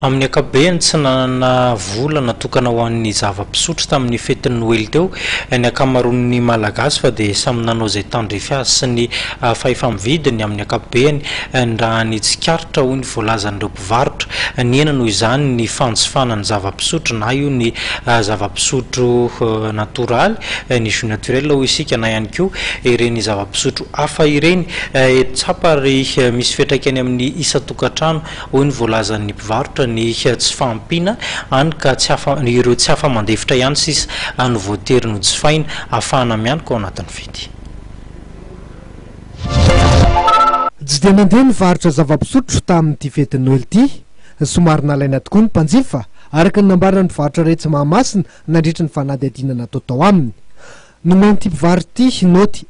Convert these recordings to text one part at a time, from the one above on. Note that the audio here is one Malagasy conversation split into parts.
Amin'ny ankapobeny, tsy nanana vola natokana ho an'ny zava-pisotro tamin'ny fetin'ny Noely teo ny ankamaroan'ny Malagasy fa dia samy nanao izay tandrify azy sy ny fahefa-mividiny amin'ny ankapobeny raha ny tsikaritra, hoy ny voalazan'ireo mpivarotra. Nihena noho izany ny fanjifana ny zava-pisotro na io ny zava-pisotro natoraly, ny jus naturel hoy isika, na ihany koa ireny zava-pisotro hafa ireny. Tsapa ary misy fiantraikany amin'ny isan-tokantrano hoy ny voalazan'ny mpivarotra, ny tsy fahampiana, hany ka tsy afa, ireo tsy afa-mandefitra ihany sisa no voatery nojifaina ahafahana mianoka ao anatin'ny fety. Tsy dia nandeha ny varotra zava-pisotro tamin'ity fetin'ny Noely ity. Somary nalaina tokoa ny mpanjifa, araka ny nambaran'ny mpivarotra iray tsy Mahamasina nandritra ny fanadihadiana natao tao aminy. Nomen'ity mpivarotra ity naoty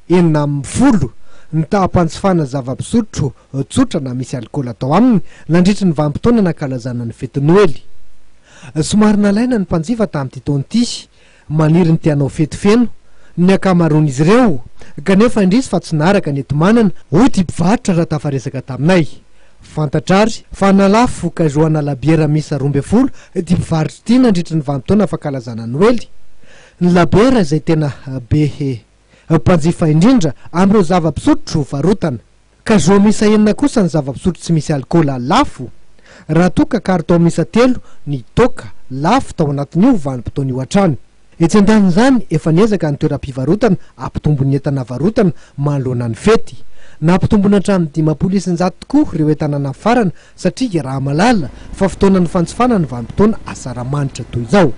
16 ny taham-panjifana zava-pisotro tsotra na misy alikaola tao aminy nandritry ny vanim-potoana nankalazana ny fetin'ny Noely. Somary nalaina ny mpanjifa tamin'ity taona ity, maniry ny te hanao fety feno ny ankamaroan'izy ireo, kanefa indrisy fa tsy naharaka ny enti-manana, hoy ity mpivarotra raha tafaresaka taminay. Fantatra ary fa nalafo kazoana labiera miisa 12 ity mpivarotra ity nandritry ny vanim-potoana fankalazana Noely. Ny labiera izay tena be mpanjifa indrindra amin'ireo zava-pisotro varotana. Cageot miisa enina kosa ny zava-pisotro tsy misy alikaola lafo, raha toa ka carton miisa telo ny toaka lafo tao anatin'io vanim-potoana io hatrany. Etsy andanin'izany, efa niezaka ny toeram-pivarotana hampitombo ny entana varotana manoloana ny fety. Nampitombona hatramin'ny 50% tokoa ireo entana nafarana satria iaraha-mahalala fa fotoanan'ny fanjifana ny vanim-potoana asaramanitra toy izao.